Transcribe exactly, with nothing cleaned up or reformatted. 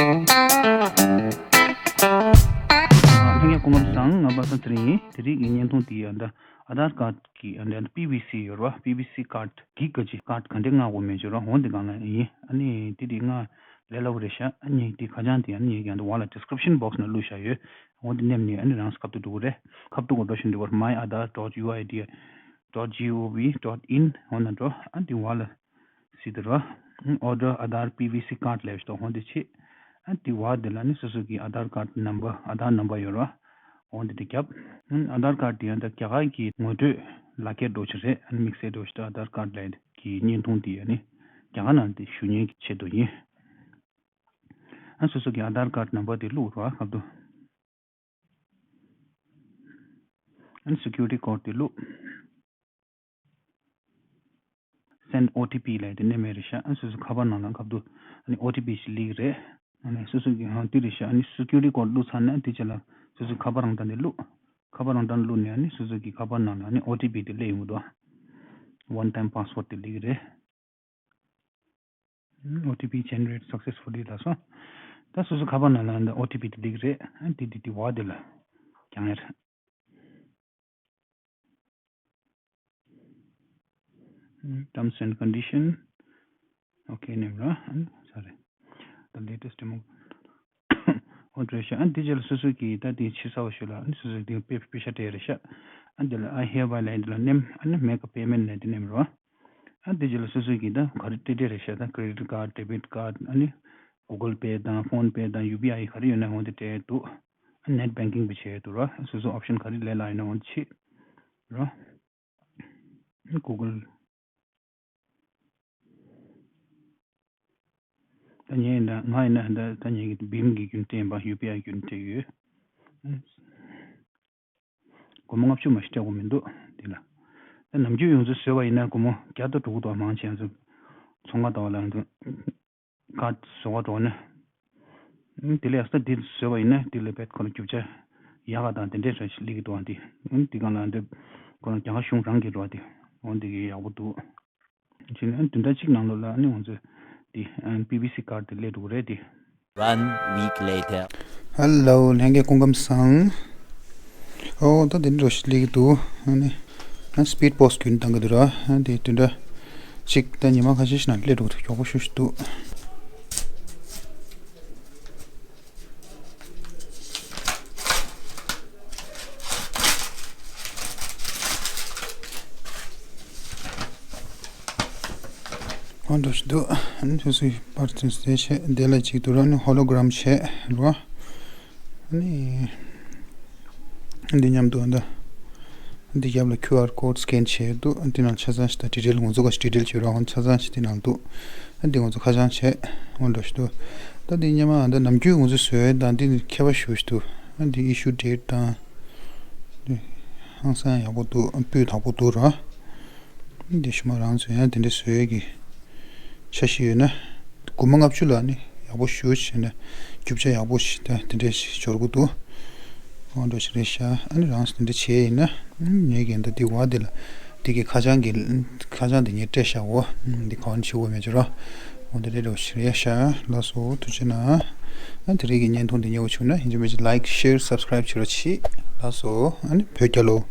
ལྷན་རྒྱས་སྐུ་ཁམས་བཟང་། ང་པ་སངས་ཚེ་རིང་ཡིན། དེ་རིང་གི་བརྙན་ཐུང་འདི་ཡང་ད་ཨ་དྷར་ཀར་གྱི་ཨ་ད་པི་ཝི་སི་ཡོད་རེད་བ། པི་ཝི་སི་ཀར་གྱི་ག་ཅི་ཀར་ག་འདྲས་མངགས་དགོས་མེད་ཅོ་ར། འོ་འདི་གང་ལ་ཡིན། ཨ་ནི་དེ་དེ་མངགས་ལས་སླ་པོ་རེད་ཤག་ཨ་ནི་དེ་ཁ་བྱང་དེ་ཨ་ནི་ངས་ཀྱང་འདི་བ་ལ་ཌི་སི་ཀི་རིབ་ཤན་བོག་སི་ནང་བླུགས་བཞག་ཡོད། འོ་འདི་ནེམ་ནི་ཨ་ནི་རང་ཁ་ཐུག་འགྲོ་གི་རེད། ཁ་ཐུག་འགྲོ་བཞིན་འདུག་བར། my aadhaar dot U I D dot G O V dot in འོ་ན་འགྲོ། ཨ་འདི་བ་ལ་སི་དེ་ར། Order Aadhaar P V C card ལབ་ཤི་ཏོ། འོ་འདི་ཆེ། ཨ་འདི་བ་འདི་ལ་ནི་སོ་སོ་གི་ཨ་དྷར་ཀར་ནམ་བར། ཨ་དྷར་ནམ་བར་ཡོད་ར། འོ་འདི་དེ་རྒྱབ། ཨ་དྷར་ཀར་འདི་ཡང་ད་རྒྱ་གར་གྱི་ངོ་སྤྲོད་ལག་ཁྱེར་འགྲོ་ཆེ་རེད། ཨ་དམིགས་བསལ་འགྲོ་ཤི་ཏོ། ཨ་དྷར་ཀར་ལབ་གི་བརྙན་ཐུང་འདི་ཡང་ནི་རྒྱ་གར་ནང་དེ་ཞུ་མཁན་གྱི་ཆེད་དུ་ཡིན། ཨ་སོ་སོ་གི་ཨ་དྷར་ཀར་ནམ་བར་དེ་བླུགས་ར་ཁབ་ཏུ། ཨ་ནི་སི་ཀུ་རི་ཊི་ཀོཌ་དེ་བླུགས། སེན་ཌི་ཨོ་ཊི་པི་ལབ་དེ་ནི་མེད་རེད་ཤག་ཨ་སོ་སོ་ཁ་པར་ནང་ལ་ཁབ་ཏུ་ཨ་ནི་ཨོ་ཊི་པི་ཞིག་སླེབས་ཀྱི་རེད། ཨ་ནི་སོ་སོ་གི་ཧང་དེ་རེད་ཤག་ཨ་ནི་སི་ཀུ་རི་ཊི་ཀོཌ་བླུགས་ཚར་ནས་དེ་རྗེས་ལ་སོ་སོའི་ཁ་པར་རང་ཐང་དེ་བླུགས། ཁ་པར་རང་ཐང་བླུགས་ནས་ཨ་ནི་སོ་སོ་གི་ཁ་པར་ནང་ལ་ཨ་ནི་ཨོ་ཊི་པི་དེ་སླེབས་ཡོང་གི་འདུག་ཨ་ཝན་ཊའིམ་པ་སི་ཝརཌ་དེ་སླེབས་ཀྱི་རེད། ཨོ་ཊི་པི་ཇེ་ནེ་རེ་ཊི་སག་སེ་སི་ཕུ་ལི་ལབ་སོང་། ད་སོ་སོ་ཁ་པར་ནང་ལ་འདི་ཨོ་ཊི་པི་དེ་སླེབས་ཀྱི་རེད། ཨ་དེ་དེ་དེ་བ་དེ་ལ་རྒྱག་ཡ་རེད། Terms and condition. Okay ནེམ་ར། ཨ་ནི་ས་རེད། The latest demo འོ་འགྲོ་ཤག་ཨ་འདི་རྗེས་ལ་སོ་སོ་གིས་ད་དེ་ཕྱི་ས་བ་ཞུ་ལ་ཨ་ནི་སོ་སོ་གིས་དེ་པེ་པེ་ཤ་སྤྲད་རེད་ཤག་ཨ་འདི་ལ་I hereby ལབ་འདི་ལ་ནེམ། ཨ་ནི་make a payment ལབ་འདི་ནེམ་རོ། ཨ་འདི་རྗེས་ལ་སོ་སོ་གིས་ད་ག་རེ་སྤྲད་སྤྲད་རེད་ཤག་ད་credit card, debit card ཨ་ནི་Google Pay དང་PhonePe དང་U P I ག་རེ་ཡོད་ན་འོ་འདི་སྤྲད་འདུག་ཨ་net banking བྱས་འདུག་ར། སོ་སོ་ཨོབ་ཤན་ག་རེ་ལས་ལ་ཡོད་ན་འོ་འདི་ཕྱེ་རོ། Google ད་ངས་ཡིན་ན་ང་ཡིན་ན་ད་ད་ངས་ཀྱི་བིམ་གྱི་རྒྱུན་སྤྲད་ཡིན་པ། ཡུ་པི་ཨའི་རྒྱུན་སྤྲད་ཡོད། སྒོར་མོ་ལྔ་བཅུ་མ་ཞིག་སྤྲད་དགོས་མི་འདུག་འདི་ལ། ད་ནམ་རྒྱུན་ཡོངས་རྫོགས་བཟོས་པ་ཡིན་ན་སྒོར་མོ་བརྒྱ་དང་དྲུག་དང་མང་ཆེ་ཚོ་ཚོང་ཁང་ལྟ་བ་ལ་འདུག་ཁ་བཟོ་བ་འགྲོ་ན། ཨུམ། དེ་ལས་ཨ་ས་འདི་བཟོས་པ་ཡིན་ན་དེ་ལས་བེད་ཁོ་ན་རྒྱུ་ཆ་ཡག་ག་དང་དེ་འདྲས་རེ་ཞིག་སླེབས་ཀྱི་འདུག་ཨ་འདི། ཨུམ། འདི་གང་ལ་འདི་ཁོ་ན་རྒྱ་གར་གཞུང་རང་གི་འགྲོ་བ་འདི། འོ་འདི་གི་ཡག་པོ་འདུག་བྱས་ནས་ཨ་བདུན་ཕྲག་གཅིག་ནང་ལོགས་ལ་ཨ་ནི་ང་ཚོས་འདི་ཨ་པི་བི་སི་ཀར་དེ་སླེབས་འགྲོ་གི་རེད་དེ། One week later. Hello ལྷན་རྒྱས་སྐུ་ཁམས་བཟང་། ཨོ་ད་དེ་འདྲ་ཞིག་སླེབས་ཀྱི་འདུག་ཨ་ནི་ཨ་སི་པིཌ་པོ་སི་རྒྱུན་གཏོང་གི་འདུག་ར། ཨ་དེ་བདུན་ཕྲག་གཅིག་ད་ཉི་མ་ཁ་ཤས་ཤིག་ནང་སླེབས་འགྲོ་གི་འདུག་མགྱོགས་པོ་ཞེ་ཞིག་འདུག་ཨོ་འགྲོ་ཞིག་འདུག་ཨ་ནི་སོ་སོའི་པར་ཚུན་ཟེར་བྱས་དེ་ལ་གཅིག་ཏུ་ར་ནི་ཧོ་ལོ་གྷ་རམ་བྱས་ར། ཨ་ནི་འདི་མཉམ་དུ་འདི་འདི་རྒྱབ་ལ་ཁྱུ་ཨར་ཀོཌ་སི་ཀེན་བྱས་འདུག་འདི་ནང་ཆ་ཚང་ཞིག་དང་ཌི་ཊེལ་ང་ཚོ་ག་ཞིག་ཌི་ཊེལ་བྱས་ར་ཧོན་ཆ་ཚང་ཞིག་འདི་ནང་འདུག་ཨ་འདི་ང་ཚོ་ཁ་བྱང་བྱས་ཨོ་འགྲོ་ཞིག་འདུག་ད་འདི་སྔོན་མ་འདི་ནམ་རྒྱུན་ང་ཚོ་བཟོས་དང་འདི་ནི་ཁྱད་པར་ཞེ་པོ་ཞིག་འདུག་ཨ་འདི་ཨི་ཤུ་ཌེ་ཊི་དང་འདི་ཧང་སང་ཡག་པོ་འདུག་སྤུས་དག་པོ་འདུག་ར། འདི་ཞུ་མ་རང་ཚོ་ཡང་དེ་འདྲ་བཟོ་ཡས་ཀྱི་འཆར་གཞི་ཡོད་ན། སྒོར་མོ་ལྔ་བཅུ་ལ་ནི་ཡག་པོ་ཞུ་བྱས་ནས་རྒྱུ་ཆ་ཡག་པོ་ཞིག་དང་དེ་འདྲ་ཞིག་འབྱོར་གི་འདུག་འོ་འདྲ་ཞིག་རེད་ཤག་ཨ་ནི་རང་ཚོ་དེ་འདྲ་བྱས་ཡིན་ན་ངས་ཀྱང་ད་འདི་བ་འདི་ལ་འདི་གི་ཁ་བྱང་གི་ཁ་བྱང་འདི་ངས་སྤྲད་བཞག་འོ། འདི་ག་བ་ནས་བྱེད་དགོས་མེད་ཅོ་ར། འོ་འདི་འདྲ་འདྲ་ཞིག་རེད་ཤག་ལགས་སོ་ཐུགས་རྗེ་གནང་། ཨ་དེ་རིང་གི་བརྙན་ཐུང་འདི་ཉེ་བོ་བྱུང་ན་ཡིན་གཅིག་མིན་གཅིག་ལའིཀ་ཤེར་སབ་སི་ཀ་རའིབ་བྱེད་རོགས་གྱིས། ལགས་སོ། ཨ་ནི་བོད་རྒྱལ་ལོ།